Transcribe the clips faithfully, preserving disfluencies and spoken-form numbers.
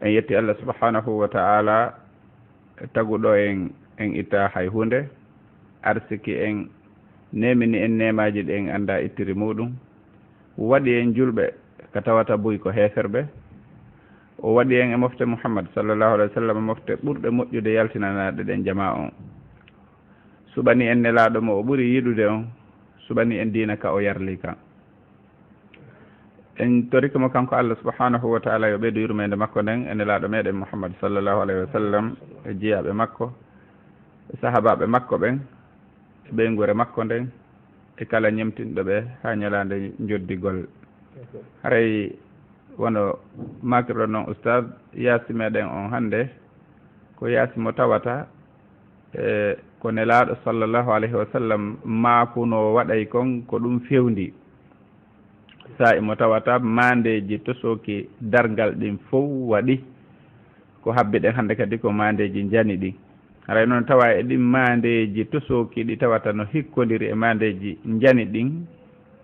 En yetti Allah subhanahu wa ta'ala, taguɗo en, en itta hay hunde, arsiki en, nemini en nemaji ɗi en anda ittiri muɗum, waɗi en julɓe ka tawata buy ko heferɓe. O waɗi en e mofte Muhammad sallallahu alaihi wa sallam, mofte ɓurɗe moƴƴude yaltinanaɗe ɗen jama on. Suɓani en nelaɗo mo o ɓuri yiɗude on, suɓani en diina ka o yarli kan. En torike mo kanko Allah subhanahu wa ta'ala yo ɓeydu yurmeende makko nden e nelaɗo meɗen Muhammad sallallahu alaihi wa sallam, e jiyaaɓe makko, e sahabaɓe makko ɓen, e ɓeynguure makko nden, e kala ñemtinɗo ɓe ha ñalande njoddigol. Haray wono makirɗo non, ustad, yaasi meɗen on hannde ko yaasi mo tawata, e, ko nelaɗo sallallahu alaihi wa sallam maakuno waɗay kon ko ɗum fewndi. Saa'i mo tawata maandeeji tosooki darngal ɗin fow waɗi, ko habbi ɗen hannde kadi ko maandeeji njani ɗin. Haray noon tawa e ɗin maandeeji tosooki ɗi tawata no hikkondiri e maandeeji njani ɗin,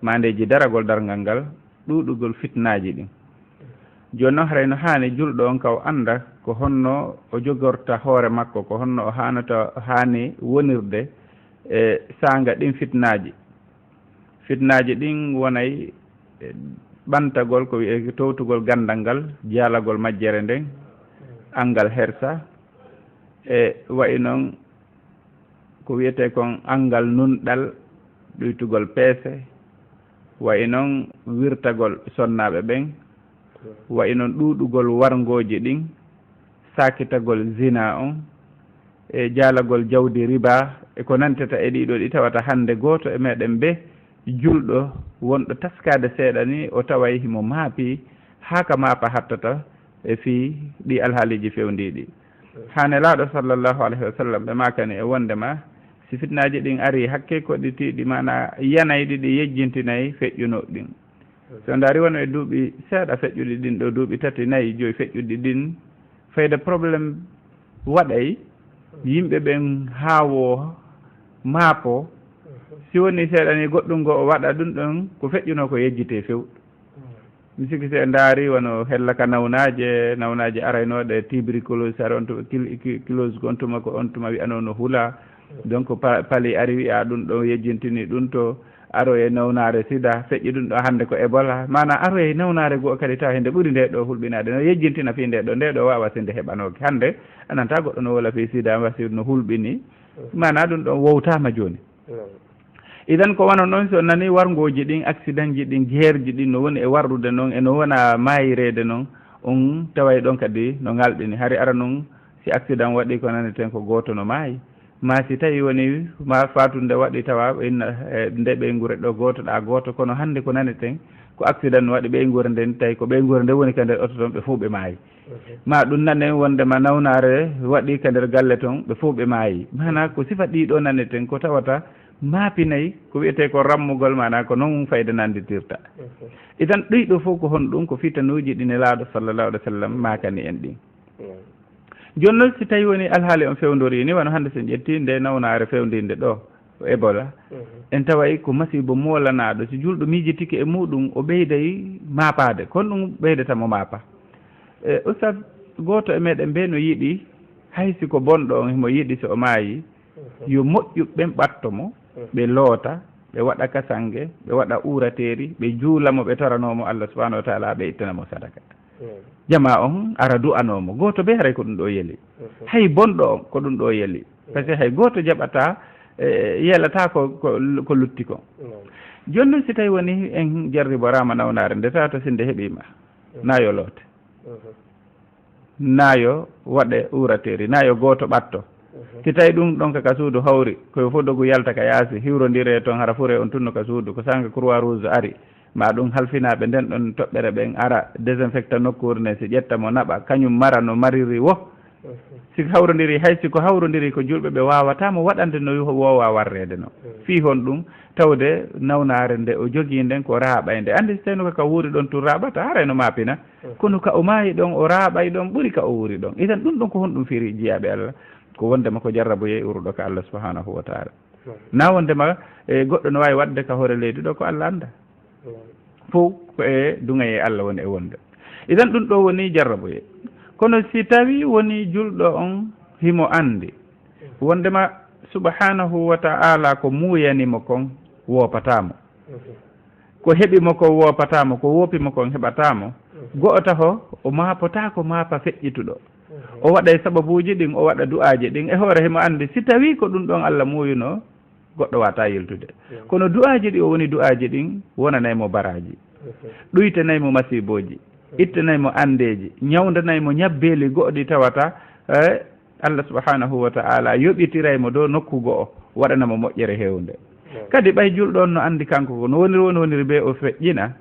maandeeji daragol darngal ngal, ɗuuɗugol fitnaaji ɗin. Jooni noon haray no haani julɗo on ka o annda ko honno o jogorta hoore makko, ko honno o haanata, haani wonirde e saanga ɗin fitnaaji. Fitnaaji ɗin wonay, e, ɓantagol ko wi'e towtugol ganndal ngal, jaalagol majjere nden, anngal hersa, e wa'i noon ko wi'etee kon anngal nunɗal, ɗuytugol peese, wa'i noon wirtagol sonnaaɓe ɓen, wa'i noon ɗuuɗugol warngooji ɗin, saakitagol zina on, e jaalagol jawdi riba, e ko nantata e ɗiɗo ɗi tawata hannde gooto e meɗen be julɗo wonɗo taskaade seeɗa ni o taway himo maapi haa ka maapa hattata e fii ɗi alhaaliiji fewndiiɗi. Haa Nelaaɗo sallallahu alayhi wa sallam ɓe maakani e wonndema si fitnaaji ɗin ari hakke ko ɗi tiiɗi maana yanayɗi ɗi yejjintinay feƴƴunooɗi ɗin. So ndaari wano e duuɓi seeɗa feƴƴuɗi ɗin ɗo, duuɓi tati, nayi, joyi feƴƴuɗi ɗin, fayda problème waɗay, yimɓe ɓen haawoo, maapoo. Si woni seeɗa ni goɗɗum ngo o waɗa, ɗum ɗon ko feƴƴunoo ko yejjitee few. Mi sikki si en ndaari wano hella ka nawnaaje, nawnaaje araynooɗe, tuberculose, ara on tuma, kil-, ki-, kilose ko on tuma, ko on tuma wi'anoo no hula. Donc pa-, pali ari wi'a ɗum ɗo yejjintini ɗum to, aro e nawnaare sida, feƴƴi ɗum ɗo hannde ko Ebola. Maana aro e nawnaare goo kadi tawa hinde ɓuri nde ɗo hulɓinaade, no yejjintina fii nde ɗo, nde ɗo waawa sinde heɓanooki. Hannde a nanta goɗɗo no wola fii sida, wasi no hulɓini. Maana ɗum ɗon wowtaama jooni. Idan ko wano noon, si on nani warngooji ɗin, accident ji ɗin, guerre ji ɗin no woni e warrude noon, e no wona maayireede noon, on taway ɗon kadi no ngalɗini. Hari ara noon, si accident waɗi ko naneten ko gooto no maayi. Ma si tawi woni ma faatunde waɗi tawa inna, e, nde ɓeynguure ɗo gooto ɗa gooto, kono hannde ko naneten ko accident no waɗi ɓeynguure nden, tawi ko ɓeynguure nde woni ka nder oto ton, ɓe fof ɓe maayi. Ma ɗum nanen wonde ma nawnaare waɗi ka nder galle ton, ɓe fof ɓe maayi. Maana ko sifa ɗiɗo naneten ko tawata maapinay ko wi'etee ko rammugol, maana ko noon fayda nannditirta. Idan ɗiɗo fof ko honɗum? Ko fitanuuji ɗi Nelaaɗo sallallahu alaihi wa sallam maakani en ɗin. Jooni noon, si tawi woni alhaali on fewndori ni, wano hannde so en ƴetti nde nawnaare fewndinde ɗo, ko Ebola, en taway ko masiibo moolanaaɗo. Si julɗo miijitike e muɗum, o ɓeyday maapaade, kono ɗum ɓeydata mo maapa. E, Ustad, gooto e meɗen mbe no yiɗi, hay si ko bonɗo on himo yiɗi so o maayi, yo moƴƴuɓe ɓen ɓatto mo, ɓe loota, ɓe waɗa kasange, ɓe waɗa uurateeri, ɓe juula mo, ɓe toranoo mo Allah subhanahu wa ta'ala, ɓe ittana mo sadaka. Jama on ara du'anoo mo. Gooto be haray ko ɗum ɗo yeli. Hay bonɗo on ko ɗum ɗo yeli. Parce que hay gooto jaɓata, e, yelata ko, ko, ko lutti kon. Jooni noon, si tawi woni en jarriboraama nawnaare nde, tawata si nde heɓiima, na yo loote, na yo waɗe uurateeri, na yo gooto ɓatto. Si tawi ɗum ɗon ka, ka suudu hawri, ko yo fof dogu yalta ka yaasi, hiwrondire ton, hara fure on tunno ka suudu, ko sanga Croix Rouge ari, ma ɗum halfinaaɓe nden ɗon toɓɓere ɓen ara, désinfecta nokkuure nden, si ƴetta mo naɓa, kañum mara no mariri wo. Si hawrondiri, hay si ko hawrondiri ko julɓe, ɓe waawata mo waɗande no yo-, woowa warreede no. Fii honɗum? Tawde nawnaare nde o jogii nden ko raaɓaynde. Anndi si tawino ko ka wuuri ɗon tun raaɓata, haray no maapina. Kono ka o maayi ɗon, o raaɓay ɗon, ɓuri ka o wuuri ɗon. Idan ɗum ɗon ko honɗum firi, jiyaaɓe Allah? Ko wondema ko jarraboye uruɗo ka Allah subhanahu wa ta'ala. Na wondema, e, goɗɗo no waawi waɗde ka hoore leydi ɗo ko Allah annda. Fow ko e duŋayee Allah woni e wonde. Idan ɗum ɗo woni jarraboye. Kono si tawii wonii julɗo on himo anndi wonndema subhanahu wa ta'ala ko muuyani mo kon woopataa mo, ko heɓi mo kon woopataa mo, ko woopi mo kon heɓataa mo, go'o taho o maapotaako maapa feƴƴituɗo. O waɗay sababuuji ɗin, o waɗa du'aaji ɗin, e hoore himo anndi si tawii ko ɗun ɗon Alla muuyunoo, goɗɗo waawataa yiltude. Kono du'aaji ɗi o woni du'aaji ɗin wonanay mo baraaji, ɗuytanay mo masiibooji, ittanay mo anndeeji, ñawndanay mo ñabbeeli go'o ɗi tawata, eh, Allah subhanahu wa ta'ala yoɓitiray mo dow nokku go'o, waɗana mo moƴƴere heewnde. Kadi ɓay julɗo on no anndi kanko ko no woniri, woni woniri bee o feƴƴina,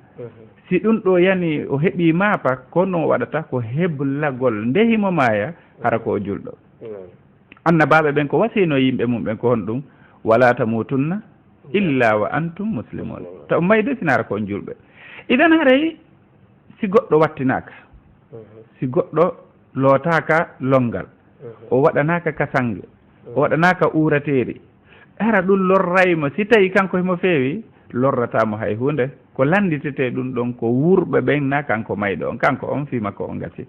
si ɗun ɗoo yani o heɓii maafa, ko no o waɗata ko heblagol nde himo maaya, hara ko o julɗo. Annabaaɓe ɓen ko wasiino yimɓe mum ɓen ko honɗum? "Wala tamutunna illa wa antum muslimun." Ta on mayde sinaara ko on julɓe. Idan haray si goɗɗo wattinaaka, si goɗɗo lootaaka lonngal, o waɗanaaka ka sannge, o waɗanaaka uurateeri, hara ɗum lorray mo. Si tawi kanko himo feewi, lorrataa mo hay huunde. Ko lannditetee ɗum ɗon ko wuurɓe ɓen, na kanko mayɗo on. Kanko on fii makko on gasi.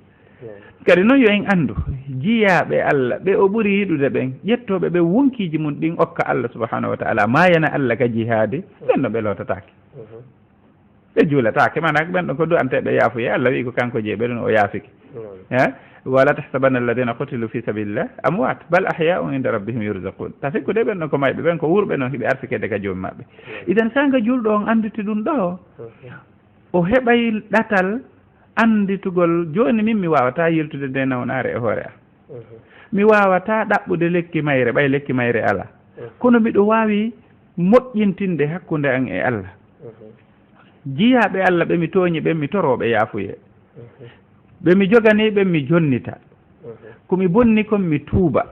Kadi non yo en anndu, jiyaaɓe Allah ɓe o ɓuri yiɗude ɓen, ƴettooɓe ɓe wonkiiji mun ɗin okka Allah subhanahu wa ta'ala, maayana Allah ka jihaadi, ɓen ɗon ɓe lootataake. Ɓe juulataake, maanaa ɓen ɗon ko du'anteeɓe yaafuye. Allah wi'i ko kanko jeyi ɓe ɗon, o yaafike. Eh? "Wala tahsabanna alladhina qutilu fi sabilillah amwat, bal ahya'un inda rabbihim yurzaqun." Ta sikkude ɓen ɗon ko mayɓe, ɓen ko wuurɓe non, hiɓe arsikeede ka Joomi maɓɓe. Idan saanga julɗo on annditi ɗum ɗo, o heɓay ɗatal annditugol, "Jooni min mi waawataa yiltude nde nawnaare e hoore am. Mi waawataa ɗaɓɓude lekki mayre, ɓay lekki mayre alaa. Kono miɗo waawi moƴƴintinde hakkunde am e Allah. Jiyaaɓe Allah ɓe mi tooñi ɓen, mi toroo ɓe yaafuye. Ɓe mi joganii ɓen, mi jonnita. Ko mi bonni kon, mi tuuba.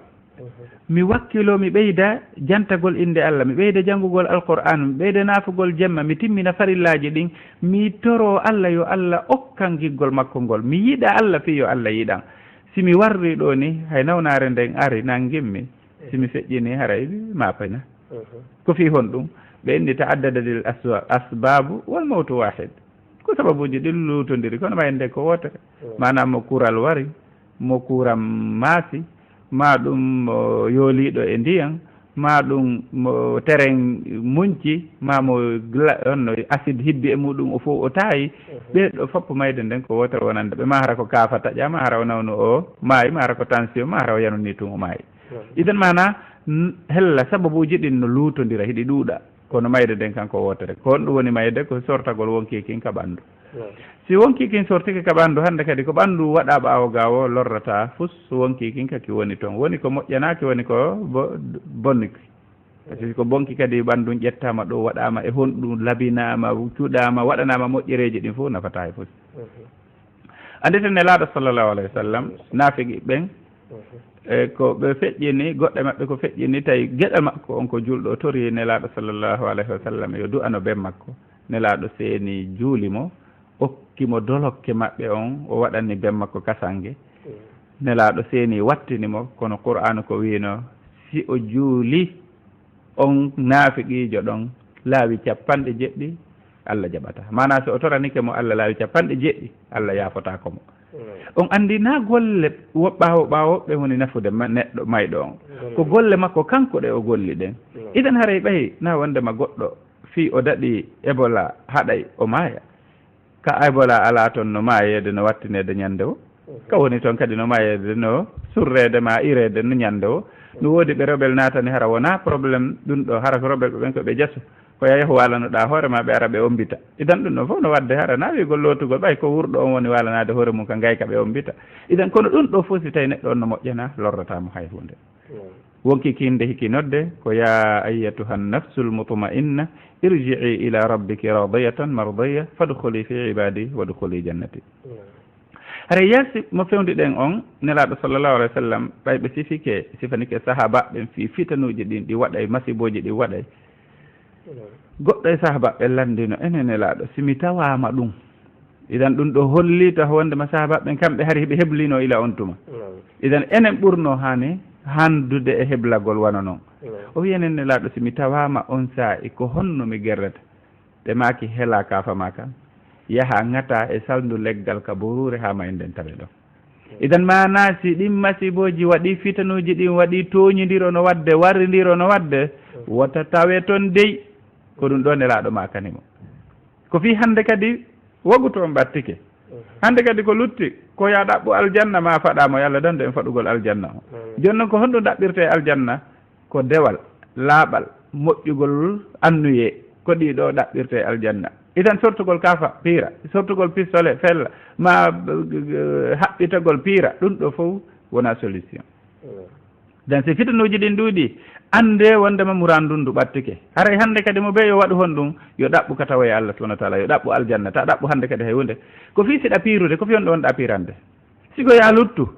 Mi wakkiloo, mi ɓeyda jantagol innde Allah, mi ɓeyda janngugol Alqur'aan, mi ɓeyda naafugol jemma, mi timmina farillaaji ɗin, mi toroo Allah yo Allah okkan giggol makko ngol. Mi yiɗa Allah fii yo Allah yiɗan. Si mi warri ɗoo ni, hay nawnaare nden ari nanngimmi, si mi feƴƴini, haray maapina." Ko fii honɗum? Ɓe inni, "Ta'addadadil aswa-, asbaabu wal mawtu waahid." Ko sababuuji ɗin luutondiri, kono mayde ko wootere. Maanaam mo kural wari, mo kuram maasi, maa ɗum mo yooliiɗo e ndiyan, maa ɗum mo teren munci, maa mo gla-, honno acide hibbi e muɗum, o fow o taayi. Ɓee ɗoo fow mayde nden ko wootere wonande ɓe. Maa hara ko kaafa taƴaa, maa hara o nawnu o maayi, maa hara ko tension, maa hara o yanunii tun o maayi. Idan maanaa, n-, hella sababuuji ɗin no luutondira, hiɗi ɗuuɗa. Kono mayde nden kanko wootere. Ko honɗum woni mayde? Ko sortagol wonkii kin ka ɓanndu. Si wonkii kin sortike ka ɓanndu, hannde kadi ko ɓanndu waɗaa ɓaawo ga woo lorrataa fus, wonkii kin ka ki woni ton. Woni ko moƴƴanaaki, woni ko bo-, bonniki. Par ce que ko bonki kadi ɓanndun ƴettaama ɗoo, waɗaama e honɗun, labinaama, cuɗaama, waɗanaama moƴƴereeji ɗin fow nafataa e fus. Annditen Nelaaɗo sallallahu alayhi wa sallam, naafigi ɓen, e ko ɓe feƴƴini, goɗɗe maɓɓe ko feƴƴini, tawi geɗal makko on ko julɗo, o tori Nelaaɗo sallallahu alayhi wa sallam yo du'ano ben makko. Nelaaɗo seeni juuli mo, okki mo dolokke maɓɓe on, o waɗani ben makko kasange. Nelaaɗo seeni wattini mo, kono Qur'aanu ko wiino, si o juuli on naafiqiijo ɗon laawi capanɗe jeɗɗi, Allah jaɓataa. Maanaa, so o toranike mo Allah laawi capanɗe jeɗɗi, Allah yaafotaako mo. On anndi na golle wo-, ɓaawo ɓaawo ɓe woni nafude ma-, neɗɗo mayɗo on. Ko golle makko kanko ɗe o golli ɗen. Idan haray ɓay na wonndema goɗɗo fii o daɗi Ebola haɗay o maaya. Ka Ebola alaa ton no maayeede, no wattineede ñannde wo. Ka woni ton kadi no maayeede, no surreede maa ireede no ñannde wo. No woodi ɓe rebel naatani, hara wonaa problème ɗum ɗo, hara ko rebel ɓe ɓen ko ɓe jasu. Ko yaa yahu waalanoɗaa hoore maa, ɓe ara ɓe ommbita. Idan ɗum ɗon fof no waɗde hara na wiigol lootugol, ɓay ko wuurɗo on woni waalanaade hoore mum ka ngayka ɓe ommbita. Idan kono ɗum ɗo fof si tawi neɗɗo on no moƴƴana, lorrataa mo hay huunde. Wonki kin nde hiki nodde ko, "Ya ayyatuha nafsul mutma'inna, irji'i ila rabbiki radiyatan mardiyya, fadkhuli fi ibadi wadkhuli jannati." Hara yaasi mo fewndi ɗen on, Nelaaɗo sallallahu alaihi wasallam, ɓay ɓe sifike, sifanike sahaaba ɓen fii fitanuuji ɗin ɗi waɗay, masibooji ɗi waɗay. Goɗɗo e sahaaba ɓe lanndino, "Enen Nelaaɗo, si mi tawaama ɗum." Idan ɗum ɗo holli taho wonndema sahaaba ɓen kamɓe hari hiɓe heblino ila on tuma. Idan enen ɓurno hani hanndude e heblagol wano non. O wi'i, "Enen Nelaaɗo, si mi tawaama on saa'i, ko honno mi gerrata?" Ɓe maaki, "Hela kaafa maa kan, yaha ŋata e salndu leggal ka boruure haa mayden tawe ɗon." Idan maana si ɗin masibooji waɗi, fitanuuji ɗin waɗi, tooñindiro no waɗde, warrindiro no waɗde, wota tawe ton dey. Ko ɗum ɗo Nelaaɗo maakani mo. Ko fii hannde kadi woguto on ɓattike. Hannde kadi ko lutti, ko yaa ɗaɓɓu aljanna maa faɗa mo, yo Allah dandu en faɗugol aljanna o. Jooni noon ko honɗum ɗaɓɓirtee aljanna? Ko dewal, laaɓal, moƴƴugol annuyee, ko ɗii ɗoo ɗaɓɓirtee aljanna. Idan sortugol kaafa, piira, sortugol pistolet, fella, maa, eh, haɓɓitagol, piira, ɗum ɗoo fof wonaa solution. Dan si fitanuuji ɗin ɗuuɗi, anndee wonndema muraadu ndun ndu ɓattike. Haray hannde kadi mo bee yo waɗu honɗum, yo ɗaɓɓu ka tawa e Allah subhanahu wa taala, yo ɗaɓɓu aljanna, ta ɗaɓɓu hannde kadi hay huunde. Ko fii si ɗa piirude, ko fii honɗum wonɗaa piirande? Si ko yaa luttu,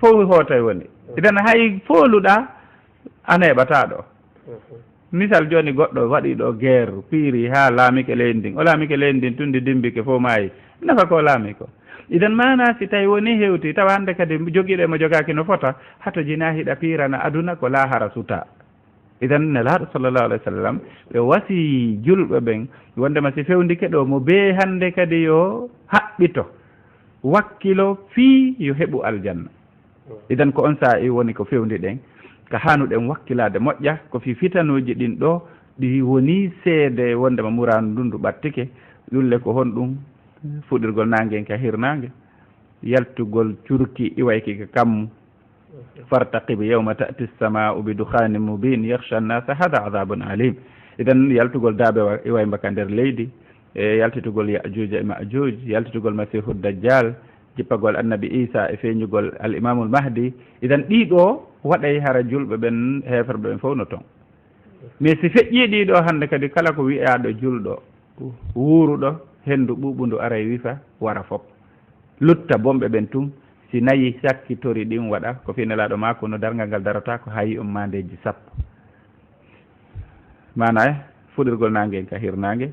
fof hootay woni. Idan hay fooluɗaa, a neeɓataa ɗo. Misal jooni goɗɗo waɗi ɗo guerre, piiri haa laamike leydi ndin. O laamike leydi ndin tun ndi dimbike fof maayi. Nafa ko laami ko. Idan maana si tawi woni hewti, tawa hannde kadi jogiiɗo e mo jogaaki no fota, hato jinaa hiɗa piirana aduna ko laahara suta. Idan Nelaaɗo sallallahu alayhi wa sallam, ɓe wasi julɓe ɓen, wonndema si fewndike ɗo, mo bee hannde kadi yo haɓɓito, wakkilo fii yo heɓu aljanna. Idan ko on saa'i woni ko fewndi ɗen, ka haanuɗen wakkilaade moƴƴa, ko fii fitanuuji ɗin ɗo, ɗi woni seede wonndema muraadu ndun ndu ɓattike, ɗulle ko honɗum? Fuɗirgol naange ka hirnaange, yaltugol curki iwayki ka kammu, فارتقب يوم تأتي السماء بدخان مبين يغشى الناس هذا عذاب أليم. Idan yaltugol daabe wa-, iway mba ka nder leydi, e yaltitugol Ya'juuja e Ma'juuj, yaltitugol Masiihu Dajjal, jippagol Annabi Iisa e feeñugol Al Imaamul Mahdi. Idan ɗii ɗoo waɗay hara julɓe ɓen, heeferɓe ɓen fof no ton. Mais si feƴƴii ɗii ɗoo hannde kadi kala ko wi'aaɗo julɗo, wuuruɗo, henndu ɓuuɓundu aray wifa, wara fof. Lutta bonɓe ɓen tun, si nayi sakkitori ɗin waɗa, ko fii Nelaaɗo maako no darngal ngal darata ko hayi on maandeeji sappo. Maana fuɗirgol naange ka hirnaange,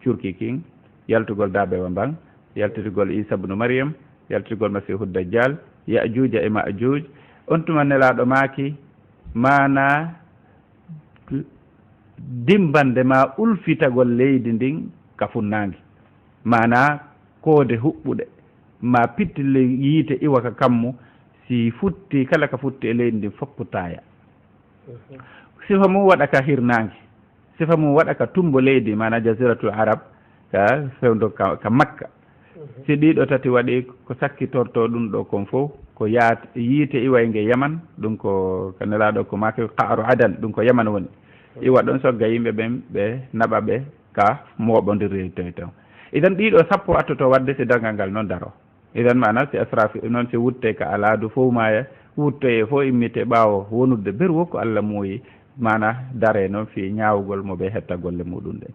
curki kin, yaltugol daabewa mban, yaltitugol Iisa ibnu Maryam, yaltitugol Masiihu Dajjal, Ya'juuja e Ma'juuj. On tuma Nelaaɗo maaki, maana dimbande ma ulfitagol leydi ndin ka funnaange. Maana koode huɓɓuɗe, ma pittille yiite iwa ka kammu, si futti, kala ka futti e leydi ndin foppu taaya. Sifa mum waɗa ka hirnaange, sifa mum waɗa ka tumbo leydi, maana Jaziratul Arab, ka fewndo ka, ka Makka. Si ɗii ɗoo tati waɗi, ko sakkitortoo ɗum ɗoo kon fof, ko yaat-, yiite iwaynge Yaman, ɗum ko, ka Nelaaɗo ko maaki Qa'ru Adan, ɗum ko Yaman woni. Iwa ɗon sogga yimɓe ɓen, ɓe naɓa ɓe ka mooɓondirde ton. Idan ɗii ɗoo sappo attoto waɗde si darngal ngal non daro. Idan maana si asrafi non si wutte ka alaadu fof maaya, wuttoye fof immite ɓaawo wonudde berwo ko Allah muuyi, maana dare non fii ñaawugol mo ɓe hetta golle muɗum ɗen.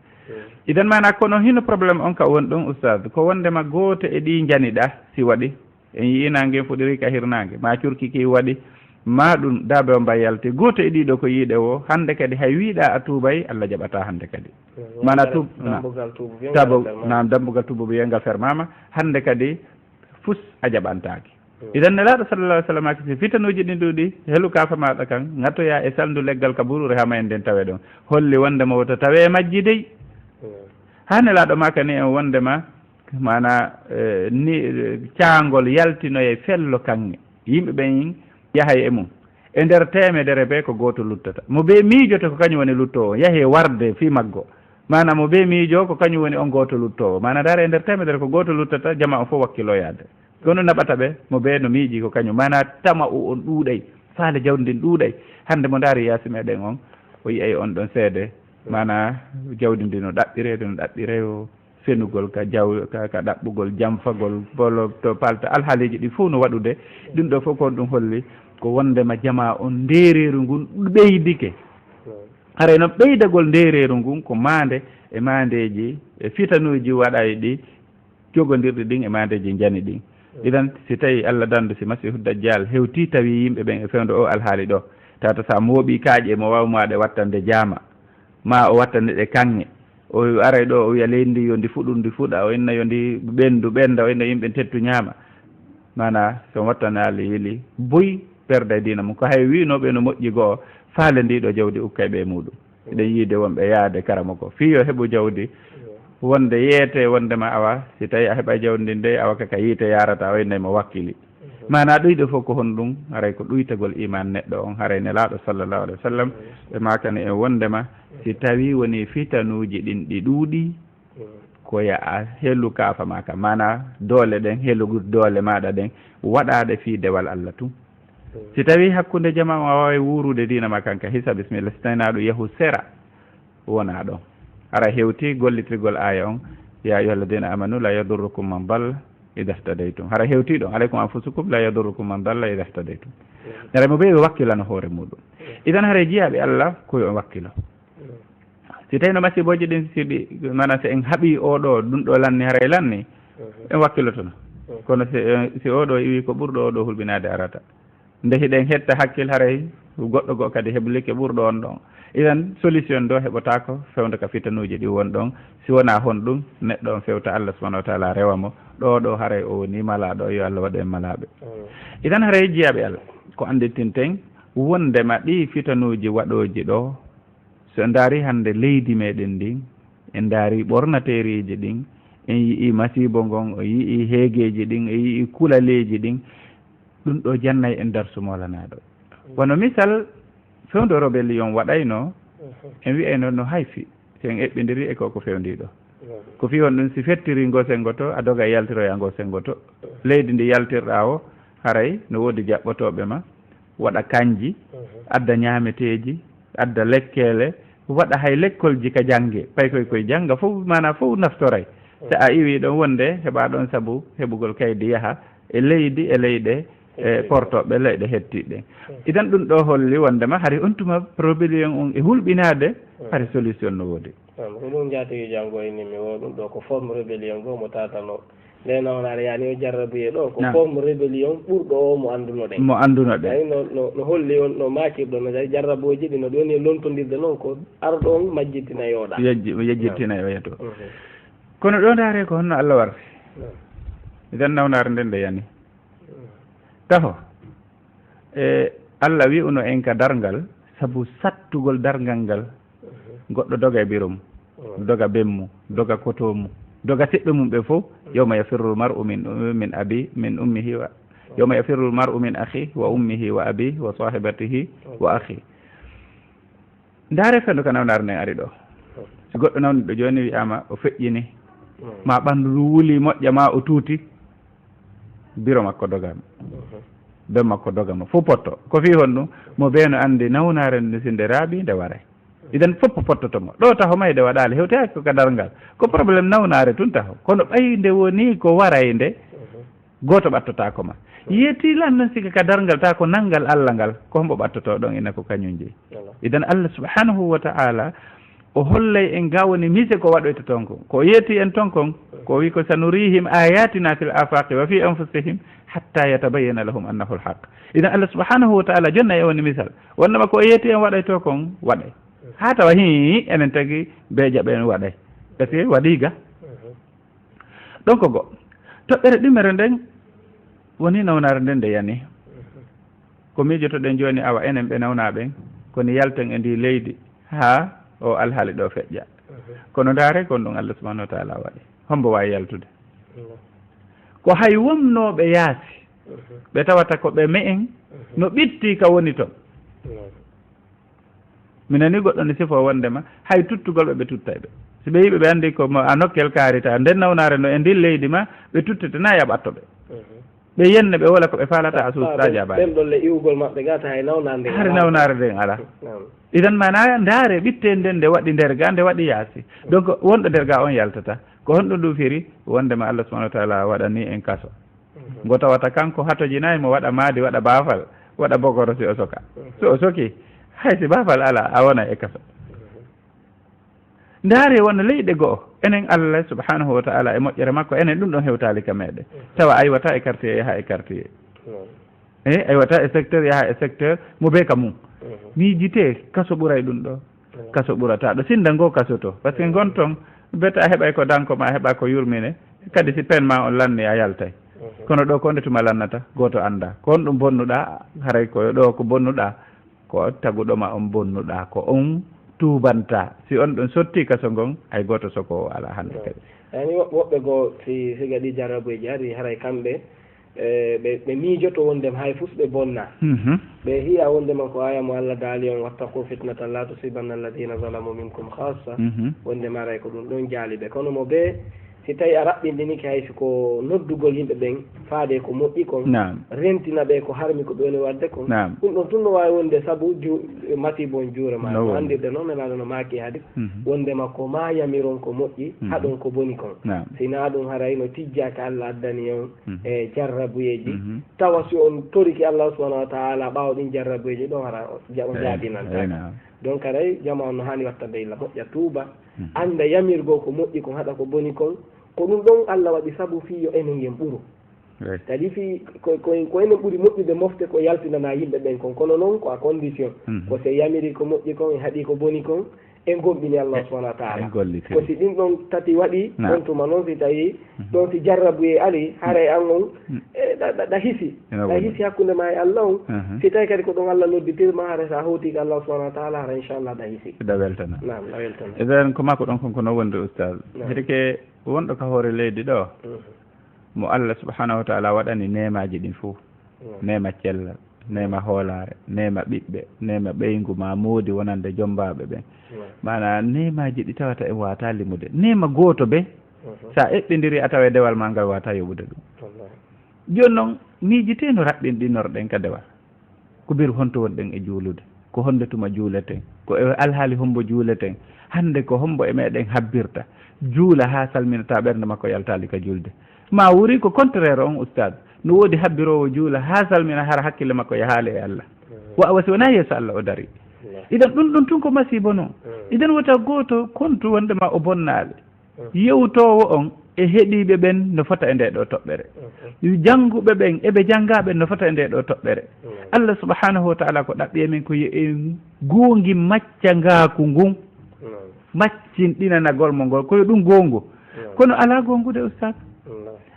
Idan maana kono hino problème on ka woni ɗon, Ustaad, ko wonndema gooto e ɗii njaniɗa si waɗi, en yi'i naange fuɗiri ka hirnaange, ma curki ki waɗi, ma ɗum daabe o mba yalti, gooto e ɗii ɗoo ko yiiɗe wo, hannde kadi hay wiiɗa a tuubay, Allah jaɓata hannde kadi. Maana tuub, na-, dambugal tuubu wiyangal tabo-, fermaama. Naam, dambugal tuubu wiyangal fermaama, hannde kadi fus a jaɓantaake. Idan Nelaaɗo sallallahu alaihi wasallam si fitanuuji ɗin ɗuuɗi, helu kaafa maaɗa kan, ngattoyaa e salndu leggal ka buruure haa ma en nden tawe ɗon. Holli wonndema wota tawe e majji dey. Haa Nelaaɗo maakani en wonndema, maana, eh, ni, eh, caangol yaltinoye fello kaŋŋe. Yimɓe ɓen yahay e mum. E nder teemedere bee ko gooto luttata. Mo bee miijoto ko kañum woni luttoowo, yahi e warde fii maggo. Maana mo bee miijo ko kañum woni on gooto luttoowo. Maana ndaare e nder teemedere ko gooto luttata, jama on fof wakkiloo yaade. Kono naɓata ɓe, mo bee no miiji ko kañum. Maana tama'u on ɗuuɗay, faale jawdi ndin ɗuuɗay. Hannde mo ndaari yaasi meɗen on, o yi'ay on ɗon seede. Maana jawdi ndin no ɗaɓɓireede, no ɗaɓɓiray o fenugol ka jaw-, ka, ka ɗaɓɓugol, jamfagol, bolo to palta, alhaaliiji ɗi fof no waɗude. Ɗum ɗoo fof ko on ɗum holli ko wonndema jamaa on ndeereeru ngun ɓeydike. Haray noon ɓeydagol ndeereeru ngun ko maande e maandeeji e fitanuuji waɗayɗi jogondirɗi ɗin e maandeeji njani ɗin. Idan si tawi Allah dandu si Masiihu Dajjal hewti tawi yimɓe ɓen e fewndo o alhaali ɗo, tawata sa mooɓi kaaƴe mo waawmaɗe wattande jaama, ma o wattane ɗe kaŋŋe. O aray ɗo, o wiya leydi ndi yo ndi fuɗu, ndi fuɗa, o inna yo ndi ɓendu, ɓenda, o inna yimɓe tettu ñaama. Maana, so wattanaali yili, boy perday diina mum. Ko hay wi'nooɓe no moƴƴi go'o, faale ndi ɗo jawdi ukkay ɓe muɗum. Eɗen yiide wonɓe yaade karamoko. Fii yo heɓu jawdi, wonde yeete, wondema awa, si tawi a heɓay jawdi ndin dey, awa ka, ka yiite yarata, o inna mo wakkili. Maanaa ɗuyɗo fof ko honɗum? Haray ko ɗuytagol iman neɗɗo on. Haray Nelaaɗo sallallahu alaihi wa sallam ɓe maakani en wondema si tawi woni fitanuuji ɗin ɗi ɗuuɗi, ko ya a helu kaafa maa ka. Maanaa doole ɗen, helu doole maaɗa ɗen, waɗaa ɗe fii dewal Allah tun. Si tawi hakkunde jamaa on a waaway wuurude diina maa kan ka hisa, bismillah, si tawi naa ɗum yahu sera, wonaa ɗon. Hara hewti gollitirgol aaya on, "Ya ayyuha alladina amanu la yadurrukum man dalla ida htadaytum." Hara hewti ɗon, "Alaykum anfusakum la yadurrukum man dalla ida htadaytum." Hara mo ɓe ɓe wakkilano hoore muɗum. Idan hara jiyaaɓe Allah ko yo on wakkilo. Si tawi no masibooji ɗin, si ɗi, maanaam si en haɓi oo ɗoo, ɗum ɗoo lanni, haray lanni, en wakkilotono. Kono si, si oo ɗoo iwi ko ɓurɗo oo ɗoo hulɓinaade arata. Nde hiɗen hetta hakkil, haray goɗɗo goo kadi heblike ɓurɗo on ɗon. Idan solution ɗoo heɓotaako fewndo ka fitanuuji ɗi won ɗon, si wonaa honɗum, neɗɗo on fewta Allah subhanahu wa taala rewa mo, ɗoo ɗoo haray o woni malaaɗo, yo Allah waɗu en malaaɓe. Idan haray jiyaaɓe Allah, ko annditinten wondema ɗii fitanuuji waɗooji ɗoo, so en ndaari hannde leydi meɗen ndin, en ndaari ɓornateeriiji ɗin, en yi'i masiibo ngon, en yi'i heegeeji ɗin, en yi'i kulaleeji ɗin, ɗum ɗoo jannay en darsu moolanaaɗo. Wano misal, fewndo rébellion waɗayno, en wi'ayno no hayfi, si en eɓɓindiri e ko ko fewndii ɗoo. Ko fii honɗum? Si fettiri ngoo senngo to, a doga yaltiroya ngoo senngo to. Leydi ndi yaltirɗaa o, haray no woodi jaɓɓotooɓe ma, waɗa kanji, adda ñaameteeji, adda lekkeele, waɗa hay lekkolji ka jannge, pay koy koy jannga fof, maanaa fof naftoray. So a iwii ɗon wonde heɓaa ɗon sabu heɓugol kaydi yaha e leydi, e leyɗe, e portoɓe leyɗe hettiɗe. Idan ɗum ɗoo holli wondema hari on tuma rébellion on e hulɓinaade, hari solution no woodi. Am, ko ɗum njaatigi janngo inni mi wo ɗum ɗoo ko forme rébellion goo mo tatanoo. Nde nawnaare yani o jarrabuye ɗoo, ko forme rébellion ɓurɗo o mo anndunoɗen. Mo anndunoɗen. Tawi no, no, no holli on, no maakirɗo, no tawi jarrabuuji ɗi no ɗi woni e lontondirde noon, ko arɗo on majjittina yooɗa. Yejji-, yejjittina o yeto. Kono ɗoo ndaare ko honno Allah warri. Idan nawnaare nden nde yani. Taho, e, Allah wi'uno en ka darngal, sabu sattugol darngal ngal, goɗɗo doga e biro mum, doga bemmu, doga koto mum, doga siɓɓe mum ɓe fof. Yawma yafirru l-mar'u min, min abi, min ummihi wa, yawma yafirru l-mar'u min akhihi wa ummihi wa abihi wa sahibatihi wa akhihi. Ndaare fewndo ka nawnaare nden ari ɗoo. Si goɗɗo nawniɗo jooni wi'aama o feƴƴini, ma ɓanndu ndu wuli moƴƴa, ma o tuuti, biro makko doga mo. Ben makko doga mo. Fof potto. Ko fii honɗum? Mo bee no anndi nawnaare nden si nde raaɓi, nde waray. Idan fof pottoto mo. Ɗoo taho mayde waɗaali, hewtaaki ko ka darngal. Ko problème nawnaare tun taho. Kono ɓay nde woni ko waraynde, gooto ɓattotaako ma. Yeeti lan non siga ka darngal ta ko nanngal Allah ngal, ko hombo ɓattotoo ɗon ina ko kañum jeyi. Idan Allah subhanahu wa ta'ala o hollay en ga woni mise ko waɗoyta ton kon. Ko o yeeti en ton kon, ko o wi ko: "Sanurihim ayatina fil afaqi wa fi anfusihim hatta yatabayyana lahum annahu alhaq." Idan Allah subhanahu wa ta'ala jonna e woni misal. Wonnama ko o yeeti en waɗayto kon, waɗay. Haa tawa hii, enen tagi be jaɓen waɗay. Parce que waɗi ga. Ɗon ko go. Toɓɓere ɗimmere nden woni nawnaare nden nde yani. Ko miijotoɗen jooni, awa enen ɓe nawnaa ɓen, ko ni yalten e ndi leydi haa o alhaali ɗo feƴƴa. Kono ndaare kon ɗum Allah subhanahu wa ta'ala waɗi. Hombo waawi yaltude? Ko hay wonnooɓe yaasi, ɓe tawata ko ɓe me'en, no ɓitti ka woni ton. Mi nani goɗɗo ne sifo wondema hay tuttugol ɓe, ɓe tuttay ɓe. Si ɓe yiɓe, ɓe andi ko mo a nokkel kaarita, nden nawnaare no e ndin leydi ma, ɓe tuttete na yaɓatto ɓe. Ɓe yenne ɓe wola ko ɓe faalata a suusta jaabaade. Ɓen ɗon le iwugol maɓɓe ga ta hay nawnaare nden. Hari nawnaare nden ala. Idan mana ndaare ɓitte nden nde waɗi nder ga, nde waɗi yaasi. Donc wonɗo nder ga on yaltata. Ko honɗum ɗum firi? Wondema Allah subhanahu wa ta'ala waɗani en kaso. Ngo tawata kanko hatojinayi mo waɗa maadi, waɗa baafal, waɗa bogoro si o soka. So o soki, hay si baafal ala, a wona e kaso. Ndaare wona leyɗe go'o, enen Allah subhanahu wa ta'ala e moƴƴere makko, enen ɗum ɗon hewtaali ka meɗen. Tawa aywata e quartier, yaha e quartier. E aywata e secteur, yaha e secteur, mo be ka mum. Miijite, kaso ɓuray ɗum ɗo. Kaso ɓurata ɗo sinda ngo kaso to. Parce que ngon ton, beta a heɓay ko danko ma, a heɓa ko yurmine. Kadi si pen ma on lanni, a yaltay. Kono ɗo ko nde tuma lannata, gooto anda. Ko on ɗum bonnuɗa, haray ko ɗo ko bonnuɗa, ko taguɗo ma on bonnuɗa, ko on tuubanta. Si on ɗum sotti kaso ngon, hay gooto soko o ala hande kadi. Yani wo-, woɓɓe goo, si, si gaɗi jarrabueji ari, haray kamɓe, E, ɓe, ɓe miijoto wondema hay fus ɓe bonna. Mhm. Ɓe hiya wondema ko aya mo Allah daali on, "Wattaqu fitnatan la tusibanna alladhina zalamu minkum khassa." Mhm. Wondema aray ko ɗum ɗon jaali ɓe. Kono mo ɓe, si tawi a raɓɓinɗinike hay si ko noddugol yimɓe ɓen faade ko moƴƴi kon, Naam. rentina ɓe ko harmi ko ɓe woni wadde kon. Naam. Ɗum ɗon tun no waawi wonde sabu ju-, masiibo on juure ma. No No woni. anndirde noon, Nelaaɗo no maaki hadi, Mhm. wondema ko ma yamiron ko moƴƴi, Mhm. haɗon ko boni kon. Naam. Sina ɗum haray no tijjaka Allah addani on Mhm. e jarrabuyeeji. Mhm. Tawa si on toriki Allah subhanahu wa ta'ala ɓaawo ɗin jarrabuyeeji ɗon hara o ja-, o Eh, jaabinanta. eh, naam. Donc haray jama on no haani watta beyla moƴƴa tuuba. Mhm. Annda yamirgol ko moƴƴi kon haɗa ko boni kon. Ko ɗum ɗon Allah waɗi sabu fii yo enen yen ɓuru. Right. Kadi fii ko, ko, ko enen ɓuri moƴƴude mofte ko yaltinana yimɓe ɓen kon. Kono noon ko à condition. Mhm. Ko si yamiri ko moƴƴi kon, e haɗi ko boni kon, en gomɗini Allah subhanahu wa ta'ala. En gollitiri. Ko si ɗin ɗon tati waɗi, Naam. on tuma noon si tawi Mhm. ɗon si jarrabuye ari, haray an on, Mhm. e ɗa, ɗa, ɗa hisi. Ina Ɗa woodi. hisi hakkunde ma e Allah on. Mhm. Si tawi kadi ko ɗon Allah nodditir ma, haray sa hawti ko Allah subhanahu wa ta'ala, haray inchallah ɗa hisi. Ɗa weltana. Naam, ɗa weltana. Idan ko ma ko ɗon kon ko noon wonde, Ustaz. Naam. Hedike wonɗo ka hoore leydi ɗo, Mhm. mo Allah subhanahu wa ta'ala waɗani neemaaji ɗin fof. Naam. Neema cellal, neema hoolaare, neema ɓiɓɓe, neema ɓeyngu ma moodi wonande jombaaɓe ɓen. Naam. Maanaa neemaaji ɗi tawata en waata limude. Neema gooto be, Mhm. sa eɓɓindiri a tawa e dewal ma ngal waata yoɓude ɗum. Wallahi. Jooni noon, miijitee no raɓɓinɗinorɗen ka dewal. Ko bir honto wonɗen e juulude? Ko honde tuma juuleten? Ko e alhaali hombo juuleten? Hannde ko hombo e meɗen habbirta? Juula haa salmina ta ɓernde makko yaltaali ka julde. Ma wuri ko contraire on, ustaad. No woodi habbiroowo juula haa salmina hara hakkille makko yahaali e Allah. Wa, wa si wonaa yeeso Allah o dari. Idan ɗum ɗum tun ko masiibo non. Idan wota gooto kontu wonde ma o bonnaali. Yewtoowo on e heɗiiɓe ɓen no fota e nde ɗo toɓɓere. Jannguɓe ɓen e ɓe janngaa ɓen no fota e nde ɗo toɓɓere. Allah subhanahu wa ta'ala ko ɗaɓɓi e men ko yo en goongi maccangaaku ngun. Maccinɗinanagol mo ngol, ko yo ɗum goongu. Kono alaa goongude, ustaad.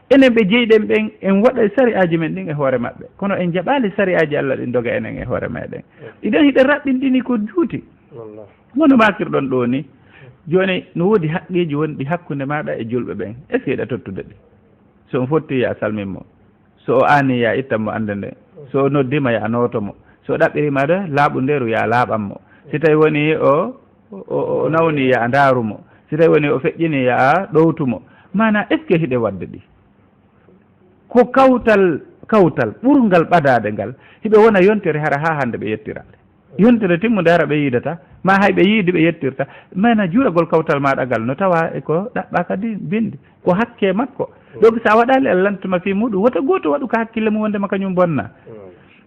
Enen ɓe jeyɗen ɓen, en waɗa sari'aaji men ɗin e hoore maɓɓe. Kono en jaɓaali sari'aaji Allah ɗin doga enen e hoore meɗen. Idan hiɗen raɓɓinɗini ko juuti. Wano maakirɗon ɗoo ni, jooni no woodi haqqeeji wonɗi hakkunde maaɗa e julɓe ɓen. Est-ce que hiɗa tottude ɗi? So on fotti, yo a salmin mo. So o aani, yo a ittan mo annde nde. So o noddiima, yo a nooto mo. So o ɗaɓɓiriima de laaɓundeeru, yo a laaɓan mo. Si tawi woni o, o, o, o nawni, yo a ndaaru mo. Si tawi woni o feƴƴini, yo a ɗowtu mo. Maanaa, est-ce que hiɗen waɗde ɗi? Ko kawtal, kawtal ɓurngal ɓadaade ngal, hiɓe wona yontere hara haa hannde ɓe yettiraade. Yontere timmunde hara ɓe yiidata, ma hay ɓe yiidi ɓe yettirta. Maanaa juuragol kawtal maaɗa ngal no tawa e ko ɗaɓɓaa ka di-, binndi, ko hakke makko. Donc, so a waɗaali Allah lantuma fii muuɗum, wota gooto waɗu ka hakkille mum wonde ma kañum bonna.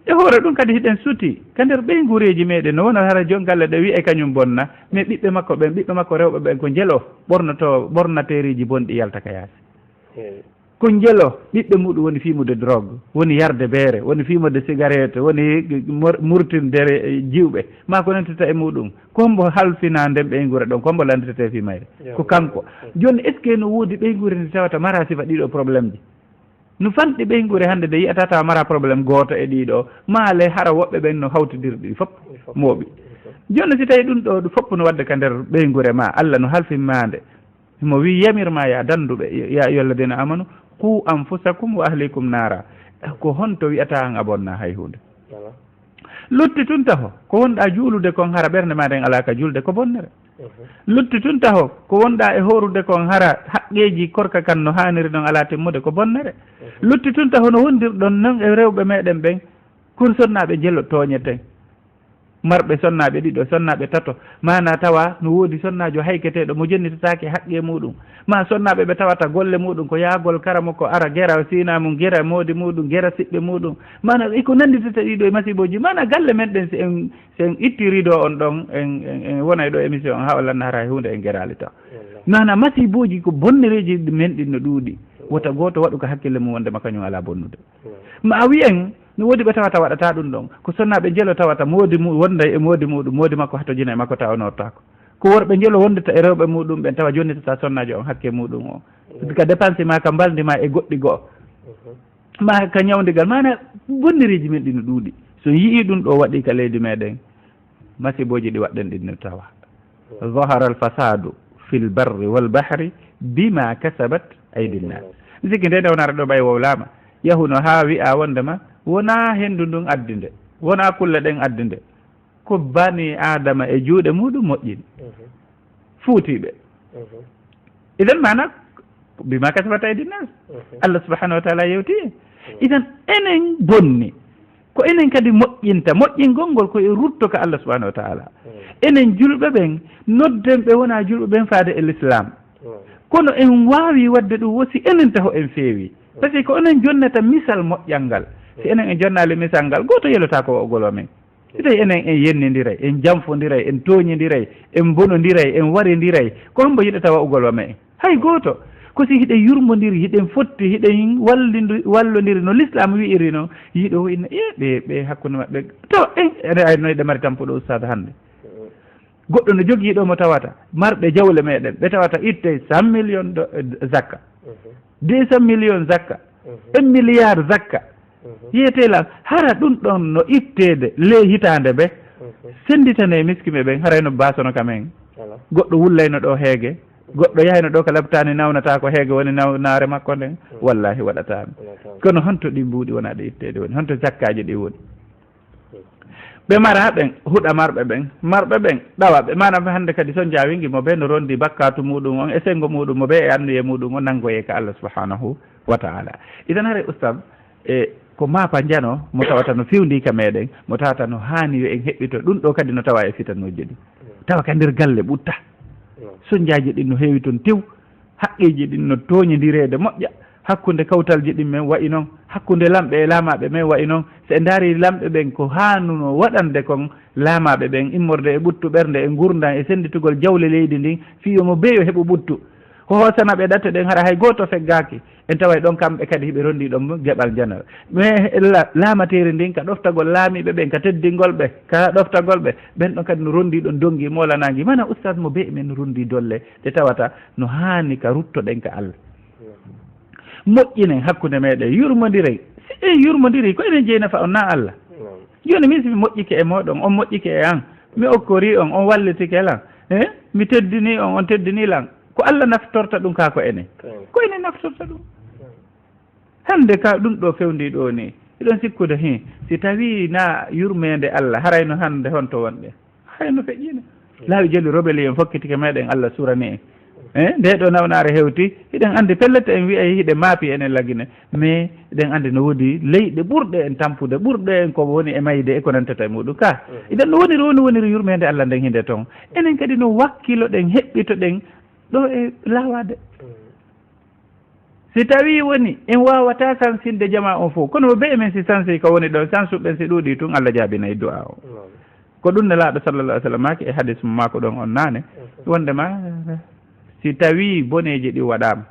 E hoore ɗum kadi hiɗen suti ka nder ɓeynguureeji meɗen, no wona hara joom galle ɗe wi'ay kañum bonna, mais ɓiɓɓe makko ɓen, ɓiɓɓe makko rewɓe ɓen ko njelo ɓornoto, ɓornateeriiji bonɗi yalta ka yaasi. Ko njelo ɓiɓɓe muɗum woni fiimude drogue, woni yarde beere, woni fiimude cigarette, woni mor-, murtindere, eh, jiwɓe, maa ko nantata e muɗum. Ko hombo halfinaa nden ɓeynguure ɗon? Ko hombo lanndetee fii mayre? Ko kanko. Jooni, est-ce que no woodi ɓeynguure nde tawata maraa sifa ɗiɗo problème ji? No fanɗi ɓeynguure hannde nde yi'ataa tawa maraa problème gooto e ɗiɗo, maa le hara woɓɓe ɓen no hawtidiri ɗi fof mooɓi. Jooni, si tawi ɗum ɗo, ɗum fof no waɗde ka nder ɓeynguure maa, Allah no halfin maa nde. Himo wi'i, "Yamir ma ya dannduɓe, ya ayyuhalladhina amanu, qu anfusakum wa ahlikum naara." Ko honto wi'ata an a bonna hay huunde? Lutti tun taho, ko wonɗaa juulude kon hara ɓernde maa nden alaa ka julde, ko bonnere. Lutti tun taho, ko wonɗaa e hoorude kon hara haqqeeji korka kan no haaniri non alaa timmude, ko bonnere. Lutti tun taho, no wondirɗon non e rewɓe meɗen ɓen, kon sonnaaɓe njelo tooñeten. Marɓe sonnaaɓe ɗiɗo, sonnaaɓe tato, maanaa tawa no woodi sonnaajo hayketeeɗo mo jonnitataake haqqee muɗum, maa sonnaaɓe ɓe tawata golle muɗum ko yaagol karamoko ara gera siinaa mum, gera moodi muɗum, gera siɓɓe muɗum, maanaa e ko nannditata ɗiɗo e masiibooji, maanaa galle men ɗen, si en, si en itti rideau on ɗon, en, en, en wonay ɗo émission on haa o lanna hara hay huunde en geraali taw. Maanaa masiibooji ko bonnereeji men ɗin no ɗuuɗi, wota gooto waɗu ka hakkille mum wonde ma kañum alaa bonnude. Ma a wi'en, no woodi ɓe tawata waɗata ɗum ɗon. Ko sonnaaɓe njelo tawata moodi mu-, wonda e moodi muɗum, moodi makko hatojina e makko tawa o nootaako. Ko worɓe njelo wondata e rewɓe muɗum ɓen tawa jonnitata sonnaajo on hakke muɗum o. Ka dépense ma, ka mbalndi ma e goɗɗi go'o. Ma ka ñawndigal, maanaa bonnereeji men ɗi no ɗuuɗi. So yi'ii ɗum ɗo waɗi ka leydi meɗen, masibooji ɗi waɗɗen ɗin no tawa. Zahara al-fasadu fil barri wal bahri bima kasabat aydin nas. Mi sikki nde nde wonare ɗo ɓay wowlaama. Yahuno haa wi'a wondema wonaa henndu ndun addi nde, wonaa kulle ɗen addi nde, ko bani Aadama e juuɗe muuɗum moƴƴini, fuutii ɓe. Idan maana, bima kasabat aydi nas, Allah subhanahu wa taala yewti en. Idan enen bonni, ko enen kadi moƴƴinta. Moƴƴingol ngol ko e rutto ka Allah subhanahu wa taala. Enen julɓe ɓen, nodden ɓe wonaa julɓe ɓen faade e l'islam. Kono en waawi waɗde ɗum wo si enen taho en feewi. Parce que ko onon jonnata misal moƴƴal ngal. Si enen en jonnaali misal ngal, gooto yelotaako wa'ugol wa men. Si tawi enen en yenndidiray, en janfodiray, en tooñidiray, en bonodiray, en waridiray, ko hombo yiɗata wa'ugol wa men? Hay gooto. Ko si hiɗen yurmodiri, hiɗen fotti, hiɗen wallindu-, wallodiri no l'islam wi'iri non, yiɗo o inna, "E, ɓe, ɓe hakkunde maɓɓe, to, en, ene ay no hiɗen mari tampuɗo ustaad hannde." Goɗɗo no jogii ɗo mo tawata, marɓe jawle meɗen, ɓe tawata ittey cent millions do, eh, zakka, deux cent millions zakka, un milliard zakka. Yiyetee lan, hara ɗum ɗon no itteede ley hitaande be, sennditanee miskiɓe ɓen, haray no baasono ka men. Goɗɗo wullayno ɗo heege, goɗɗo yahayno ɗo ka labtaani nawnata ko heege woni naw-, naare makko nden, wallahi waɗataano. Kono honto ɗi mbuuɗi wona ɗi itteede woni? Honto zakkaaji ɗi woni? Ɓe mara ɓen, huɗa marɓe ɓen, marɓe ɓen, ɗawa ɓe. Maanaam hannde kadi so njaawingi mo be no rondi bakkaatu muuɗum on, e senngo muuɗum mo be, e anniye muuɗum on, nanngoyee ka Allah subhanahu wa ta'ala. Idan haray ustaz, e ko maapanjano mo tawata no fewndi ka meɗen, mo tawata no haani yo en heɓɓito. Ɗum ɗo kadi no tawa e fitanooji ɗin. Tawa ka nder galle ɓutta. Sonjaaji ɗin no heewi ton tew. Haqqeeji ɗin no tooñodireede moƴƴa. Hakkunde kawtalji ɗin men wa'i non. Hakkunde lamɓe e laamaaɓe men wa'i non. Si en ndaari lamɓe ɓen ko haanuno waɗande kon laamaaɓe ɓen, immorde e ɓuttu ɓernde e ngurndan e sennditugol jawle leydi ndin, fii yo mo beyo heɓu ɓuttu. Ko hoosana ɓe ɗate ɗen, hara hay gooto feggaaki. En taway ɗon kamɓe kadi hiɓe rondi ɗon geɓal janal. Mais la-, laamateeri ndin ka ɗoftagol laamiiɓe ɓen, ka teddingol ɓe, ka ɗoftagol ɓe, ɓen ɗon kadi no rondi ɗon dongi moolanaangi. Mana ustaz mo be men no rondi dolle ɗe tawata no haani ka ruttoɗen ka Allah. Moƴƴinen hakkunde meɗen, yurmondiren. Si en yurmondiri, ko enen jeyi nafa on, na Allah. Jooni min si mi moƴƴike e mooɗon, on moƴƴike e an, mi okkori on, on wallitike lan, eh? Mi teddini on, on teddini lan. Ko Allah naftorta ɗum kaa ko enen? Ko enen. Ko enen naftorta ɗum. Hannde ka ɗum ɗo fewndi ɗo ni, hiɗon sikkude hin, si tawi na yurmeende Allah, haray no hannde honto wonɗe? Haray no feƴƴiino. Laawi jeli robeli en fokkitike meɗen, Allah surani en. Eh, nde ɗo nawnaare hewti, hiɗen anndi pellet en wi'ay hiɗe maapi enen lagine, mais hiɗen anndi no woodi leyɗe ɓurɗe en tampude, ɓurɗe en ko woni e mayde e ko nantata e muɗum ka. Idan no woniri, woni woniri yurmeende Allah nden hinde ton. Enen kadi no wakkiloɗen, heɓɓitoɗen ɗo e laawaade. Si tawi woni en waawata sansinde jama on fof, kono mo be men si sansi ko woni ɗon, sansuɓe ɓen si ɗuuɗi tun, Allah jaabinay du'a o. Ko ɗum Nelaaɗo sallallahu alaihi wasallam maaki e hadis mo maako ɗon on naane, wondema si tawi boneeji ɗi waɗaama,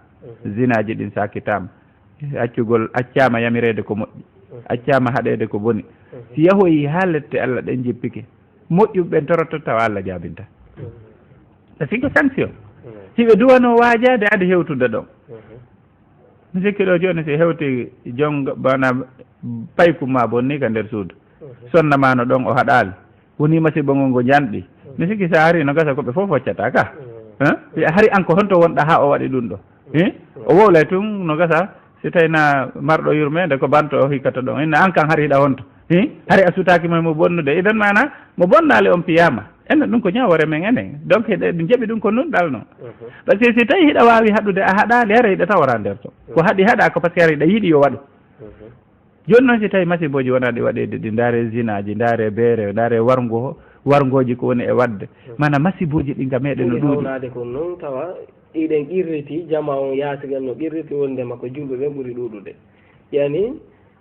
zinaaji ɗin sakitaama, accugol, accaama yamireede ko moƴƴi, accaama haɗeede ko boni, si yahoyi haa lette Allah ɗen jippike, moƴƴuɓe ɓen toroto tawa Allah jaabinta. Parce que ko sanction. Si ɓe duwano waajaade adi hewtude ɗon. Mi sikki ɗo jooni si hewti jon bana paykum ma bonni ka nder suudu. Sonna ma no ɗon o haɗaali. Woni masibo ngo ngo janɗi. Mi sikki sa ari no gasa ko ɓe fof foccata ka. Hein? Wi hari an ko honto wonɗa ha o waɗi ɗum ɗo? Hein? O wowlay tun no gasa si tawi na marɗo yurmeende ko banto o hikkata ɗon. Inna an kan hari hiɗa honto? Hein? Hari a sutaaki mo mo bonnude. Idan maana mo bonnaali on piyama. Enen ɗum ko ñaawore men enen. Donc hiɗa ɗum jaɓi ɗum ko nun ɗalno. Parce que si tawi hiɗa waawi haɗude a haɗaali, hari hiɗa tawora nder to. Ko haɗi haɗa ko parce que hari hiɗa yiɗi yo waɗu. Jooni noon si tawi masibooji wonaa ɗi waɗeede ɗi, ndaare zinaaji, ndaare beere, ndaare warngo, warngooji ko woni e waɗde. Mana masibooji ɗi nga meɗen no ɗuuɗi. Ɓuri hawnaade ko noon tawa iɗen qirriti, jama on yaasi ɓen no qirriti wondema ko julɓe ɓen ɓuri ɗuuɗude. Yani,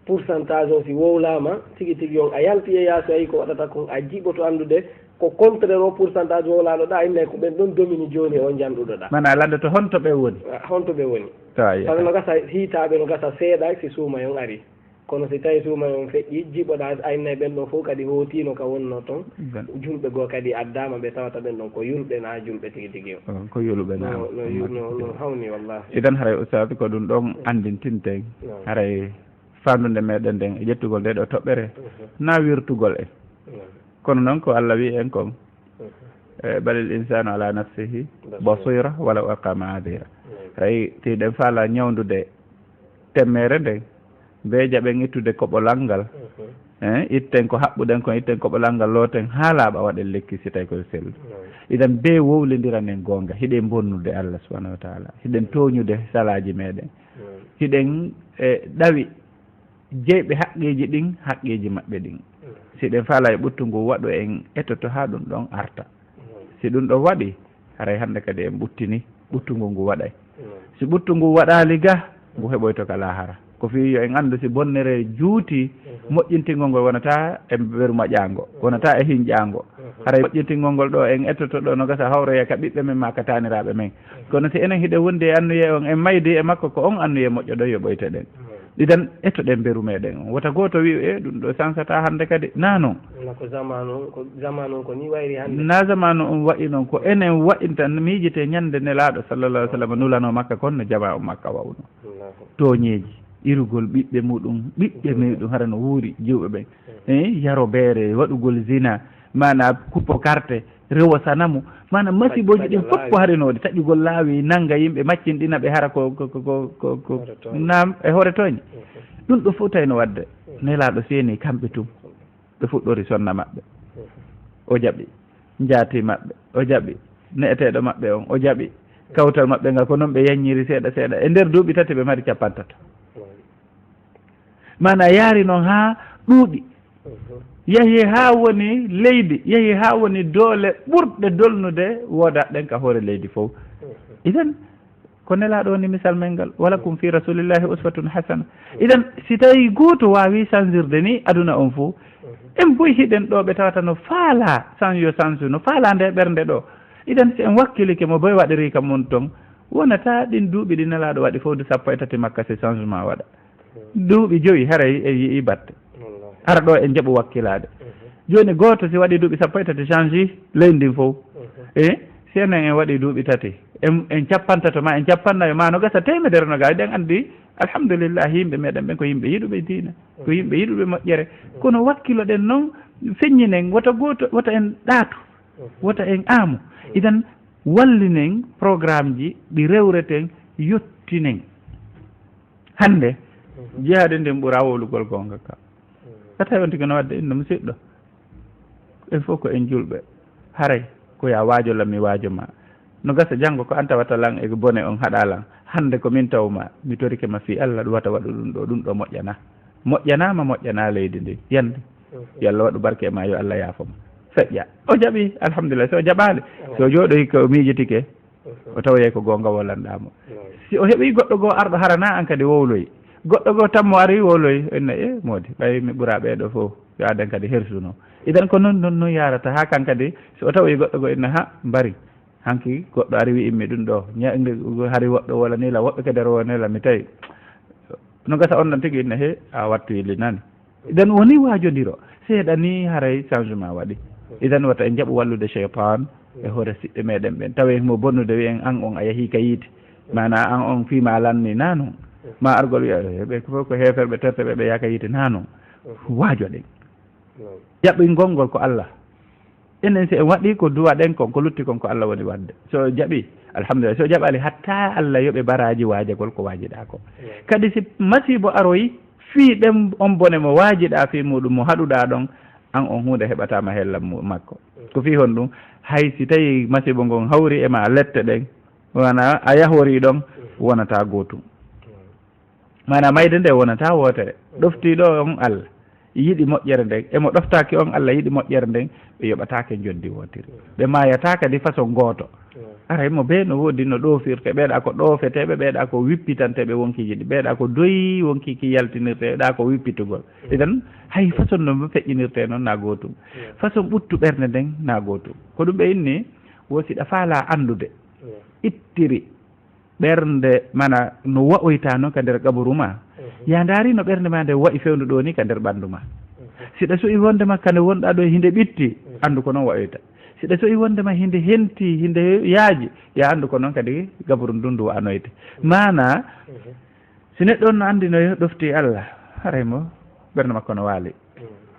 pourcentage on si wowlaama, tigi tigi on a yalti e yaasi, ayi ko waɗata kon, a jiɓoto anndude ko contraire o pourcentage wowlaaɗo ɗa, innay ko ɓen ɗon domini jooni e on janɗuɗo ɗa. Mana a lanndoto honto ɓe woni? Ah, honto ɓe woni? Tawa. Parce que no gasa hiitaaɓe, no gasa seeɗa si suumay on ari. Kono si tawi suumay on feƴƴi, jiɓoɗa, a innay ɓen ɗon fof kadi hootiino ka wonno ton. Julɓe goo kadi addaama, ɓe tawata ɓen ɗon ko yulɓe na julɓe tigi tigi o. Oh, ko yulɓe na. No, no, no, no hawni wallahi. Idan haray ustaad ko ɗum ɗon anndintinten. Haray faandude meɗen nden e ƴettugol nde ɗo toɓɓere, na wirtugol en. Kono noon ko Allah wi en kon, eh, balil insanu ala nafsihi basira walaw alqa maadira. Hay si ɗen faala ñawndude temmere nden, Bee jaɓen ittude koɓolal ngal. Eh, itten ko haɓɓuɗen kon, itten koɓolal ngal, looten haa laaɓa, waɗen lekki si tawi ko sellu. Idan bee wowlindiranen goonga, hiɗen bonnude Allah subhanahu wa taala, hiɗen tooñude salaaji meɗen, hiɗen, eh, ɗawi jeyɓe haqqeeji ɗin, haqqeeji maɓɓe ɗin. Si ɗen faala e ɓuttu ngu waɗo, en etoto haa ɗum ɗon arta. Si ɗum ɗon waɗi, haray hannde kadi en ɓuttini, ɓuttu ngu ngu waɗay. Si ɓuttu ngu waɗaali ga, ngu heɓoyto ka laahara. Ko fii yo en anndu si bonnere juuti, moƴƴintingol ngol wonata e mberu maƴaango, wonata e hinƴaango. Haray moƴƴintingol ngol ɗo en etoto ɗo no gasa hawroya ka ɓiɓɓe men maa ka taaniraaɓe men. Kono si enen hiɗen wondi e annuyee on, en maydi e makko, ko on annuyee moƴƴo ɗo yoɓoyte ɗen. Idan, etoɗen mberu meɗen on. Wota gooto wi'u, "E, ɗum ɗo sansata hannde kadi." Naa non. Wala ko zamanu, ko zamanu on ko ni wayri hannde. Naa zamanu on wa'i non, ko enen wa'inta miijite ñande Nelaaɗo sallallahu alaihi wasallam nulanoo Makka kon no jamaa on Makka wa'uno. Allahu. Tooñeeji, irugol ɓiɓɓe muɗum, ɓiɓɓe muɗum hara no wuuri, jiwɓe ɓen. Eh, yaro beere, waɗugol zina, maana kuppo karte, rewo sanamu, maana masibooji ɗin fof ko harinoɗi, taƴugol laawi, nannga yimɓe, maccinɗina ɓe hara ko, ko, ko, ko, ko, ko, naam, e hoore tooñe. Ɗum ɗo fof tawi no waɗde. Nelaaɗo seeni kamɓe tun. Ɓe fuɗɗori sonna maɓɓe. O jaɓi. Njaati maɓɓe, o jaɓi. Ne'eteeɗo maɓɓe on, o jaɓi. Kawtal maɓɓe ngal, ko non ɓe yanñiri seeɗa seeɗa. E nder duuɓi tati ɓe mari cappantato. Maana yaari noon haa ɗuuɗi. Yahi haa woni leydi, yahi haa woni doole ɓurɗe dolnude woodaɗen ka hoore leydi fof. Idan, ko Nelaaɗo woni misal men ngal, "Walakum fi rasulillahi uswatun hasana." Idan, si tawi gooto waawi sansirde ni aduna on fof, en boy hiɗen ɗo ɓe tawata no faala sans yo sansu, no faala nde ɓernde ɗo. Idan, si en wakkilike mo boy waɗiri ka mun ton, wonata ɗin duuɓi ɗi Nelaaɗo waɗi fof du sappo e tati Makka si changement waɗa. Duuɓi jowi haray en yi'i batte. Wallahi. Hara ɗo en jaɓu wakkilaade. Jooni gooto si waɗi duuɓi sappo e tati change leydi ndin fof. E si enen en waɗi duuɓi tati, en, en cappantato ma, en cappannayo ma, no gasa teemedere no gaa, eɗen anndi, alhamdulillah, yimɓe meɗen ɓen ko yimɓe yiɗuɓe diina, ko yimɓe yiɗuɓe moƴƴere. Kono wakkiloɗen noon, feññinen, wota gooto, wota en ɗaatu, wota en aamu. Idan, wallinen programmeji ɗi rewreten, yottinen. Hannde, jihaade ndin ɓura wowlugol goonga ka. A tawi on tigi no waɗde inno musidɗo. En fof ko en julɓe. Haray ko ya waajo lam mi waajo ma. No gasa janngo ko an tawata lan e bone on haɗa lan. Hannde ko min taw ma, mi torike ma fii Allah, ɗum wata waɗu ɗum ɗo, ɗum ɗo moƴƴana. Moƴƴanaama, moƴƴana leydi ndi. Yande. Yo Allah waɗu barke e ma, yo Allah yaafo ma. Feƴƴa. O jaɓi, alhamdulillah. So o jaɓaali, so o jooɗoyi ko miijitike, o tawoyay ko goonga wolanɗaa mo. Si o heɓii goɗɗo goo arɗo harana an kadi wowloyi. Goɗɗo goo tammo ari wowloyi, inna, "E, moodi, ɓay mi ɓuraa ɓee ɗoo fof." Yo aden kadi hersuno. Idan ko non, non, non yaarata haa kan kadi, si o tawoyi goɗɗo goo inna, "Ha, mbari. Hanki goɗɗo ari wi'immi ɗum ɗoo. Ña-, nde, hari woɓɓe wola nii la, woɓɓe kadi aro wonee la, mi tawi." No gasa on ɗon tigi inna, "He, a wattu yilli nani." Idan woni waajondiro, seeɗa ni haray changement waɗi. Idan wata en jaɓu wallude cheytaan e hoore siɓɓe meɗen ɓen. Tawi himo bonnude wi en an on a yahii ka yiite. Maana an on fii ma lanni na non. Ma argol wi'a, "Eh, ɓe ko fof ko heeferɓe terte ɓe, ɓe yaha ka yiite na non." Waajoɗen. Jaɓingol ngol ko Allah. Enen si en waɗi ko duwaɗen kon, ko lutti kon ko Allah woni waɗde. So jaɓi, alhamdulillah. So jaɓali, hatta Allah yoɓe baraaji waajagol ko waajiɗaa ko. Kadi si masiibo aroyi, fii ɗen on bone mo waajiɗaa fii muɗum, mo haɗuɗaa ɗon, an on huunde heɓataama hella mu-, makko. Ko fii honɗum? Hay si tawi masiibo ngon hawri e ma lette ɗen, wana a yahori ɗon, wonata gootum. Maanaam mayde nde wonata wootere. Ɗoftiiɗo on Allah yiɗi moƴƴere nden, e mo ɗoftaaki on Allah yiɗi moƴƴere nden, ɓe yoɓataake njondi wootiri. Ɓe maayataa kadi façon gooto. Aray mo bee no woodi no ɗoofirte, ɓeeɗa ko ɗoofeteeɓe, ɓeeɗa ko wippitanteeɓe wonkiiji ɗi, ɓeeɗa ko doyi wonki ki yaltinirte, ɗa ko wippitugol. Idan, hay façon no feƴƴinirte noon na gootum. Façon ɓuttu ɓernde nden na gootum. Ko ɗum ɓe inni, wo si ɗa faalaa anndude, ittiri ɓernde, mana no wa'oyta noon ka nder qaburu ma. Ya ndaari no ɓernde ma nde wa'i fewndo ɗo ni ka nder ɓanndu ma. Si ɗa so'i wonde ma kande wonɗa ɗo hinde ɓitti, anndu ko noon wa'oyta. Si ɗa so'i wonde ma hinde henti, hinde yaaji, ya anndu ko noon kadi qaburu ndun ndu wa'anoyte. Maana, si neɗɗo on no anndi no ɗofti Allah, haray mo ɓernde makko no waali.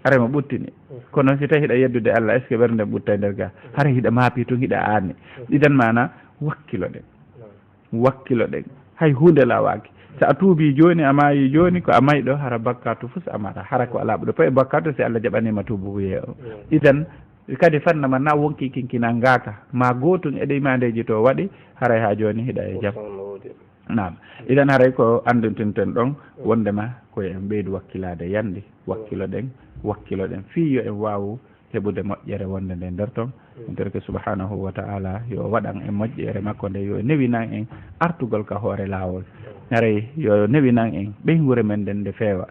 Haray mo ɓuttini. Kono si tawi hiɗa yeddude Allah, est-ce que ɓernde ɓuttay nder ga? Haray hiɗa maapi tun, hiɗa aani. Idan maana, wakkiloɗen. Wakkiloɗen. Hay huunde laawaaki. So a tuubii jooni, a maayii jooni, ko a mayɗo, hara bakkaatu fof a maraa. Hara ko a laaɓɗo, payi bakkaatu si Allah jaɓaniima tuubu wiyee o. Idan, kadi fannama na wonki kinkina ngaaka, ma gootum e ɗi maandeeji to waɗi, haray haa jooni hiɗa e jam. Naam. Idan haray ko anndintinten ɗon, wondema ko en ɓeydu wakkilaade yandi, wakkiloɗen, wakkiloɗen, fii yo en waawu heɓude moƴƴere wonde nde nder ton. Nder ke subhanahu wa ta'ala yo waɗan en moƴƴere makko nde, yo newinan en artugol ka hoore laawol. Haray yo newinan en ɓeynguure men nden nde feewa.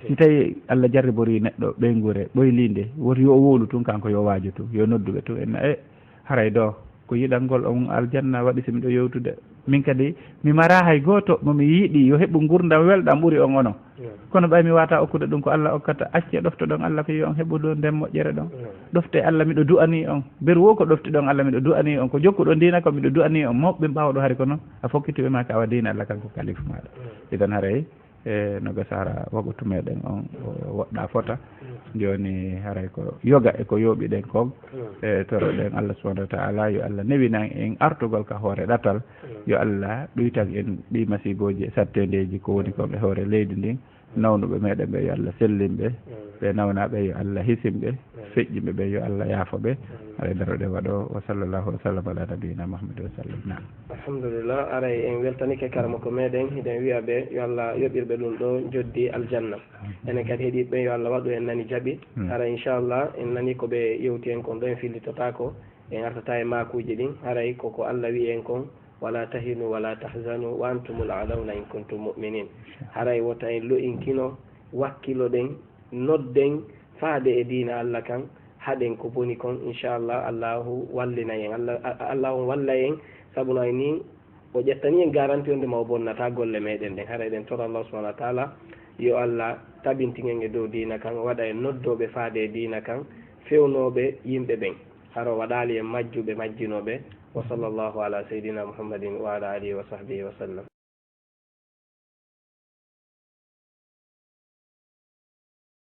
Si tawi Allah jarribori neɗɗo ɓeynguure ɓoyliinde, woto yo o wowlu tun kanko, yo waaju tun, yo nodduɓe tun, en e haray ɗo ko yiɗangol on aljanna waɗi si miɗo yewtude. Min kadi mi maraa hay gooto mo mi yiɗi yo heɓu ngurndan welɗan ɓuri on onon. Kono ɓay mi waata okkude ɗum ko Allah okkata, accee ɗoftoɗon Allah ko yo on heɓu ɗo nden moƴƴere ɗon. Ɗoftee Allah, miɗo du'anii on. Beru wo ko ɗoftiɗon Allah, miɗo du'anii on. Ko jokkuɗon diina ko, miɗo du'anii on. Mawɓe ɓen ɓaawo ɗo hari ko non. A fokkiti ɓe ma ka awa diina Allah kanko kalifu maaɗa. Idan haray, e, no gasa hara wagutu meɗen on o woɗɗa fota. Jooni haray ko yoga e ko yooɓiɗen kon. E, toroɗen Allah subhanahu wa ta'ala yo Allah newinan en artugol ka hoore ɗatal. Yo Allah ɗuytan en ɗi masiibooji e sattendeeji ko woni kon e hoore leydi ndin. Nawnuɓe meɗen ɓe yo Allah sellin ɓe. Ɓe nawnaɓe yo Allah hisin ɓe. Feƴƴinɓe ɓe yo Allah yaafo ɓe. Haray daroɗen waɗo. Wa sallallahu wa sallam ala nabiyina Muhammad wa sallam. Naam. Alhamdulillah, aray en weltanike karamoko meɗen, hiɗen wi'a ɓe yo Allah yoɓir ɓe ɗum ɗo joddi aljanna. Enen kadi heɗiiɓe ɓen yo Allah waɗu en nani jaɓi. Hara inchallah en nani ko ɓe yewti en kon ɗo, en fillitotaako, en artata e maakuuji ɗin. Haray koko Allah wi'i en kon, wala tahinu wala tahzanu wa antumul a'launa in kuntum mu'minin. Haray wota en lo'inkino, wakkiloɗen, nodden faade e diina Allah kan, haɗen ko boni kon, inchallah Allahu wallinay en. Allah, a-, Allahu on wallay en, sabu no ay ni o ƴettani en garanti wonde ma o bonnata golle meɗen ɗen. Haray eɗen toro Allah subhanahu wa ta'ala yo Allah tabintin en e dow diina kan, waɗa en noddooɓe faade e diina kan, fewnooɓe yimɓe ɓen. Hara o waɗaali en majjuɓe majjinooɓe. Wa sallallahu ala sayyidina Muhammadin wa ala alihi wa sahbihi wa sallam.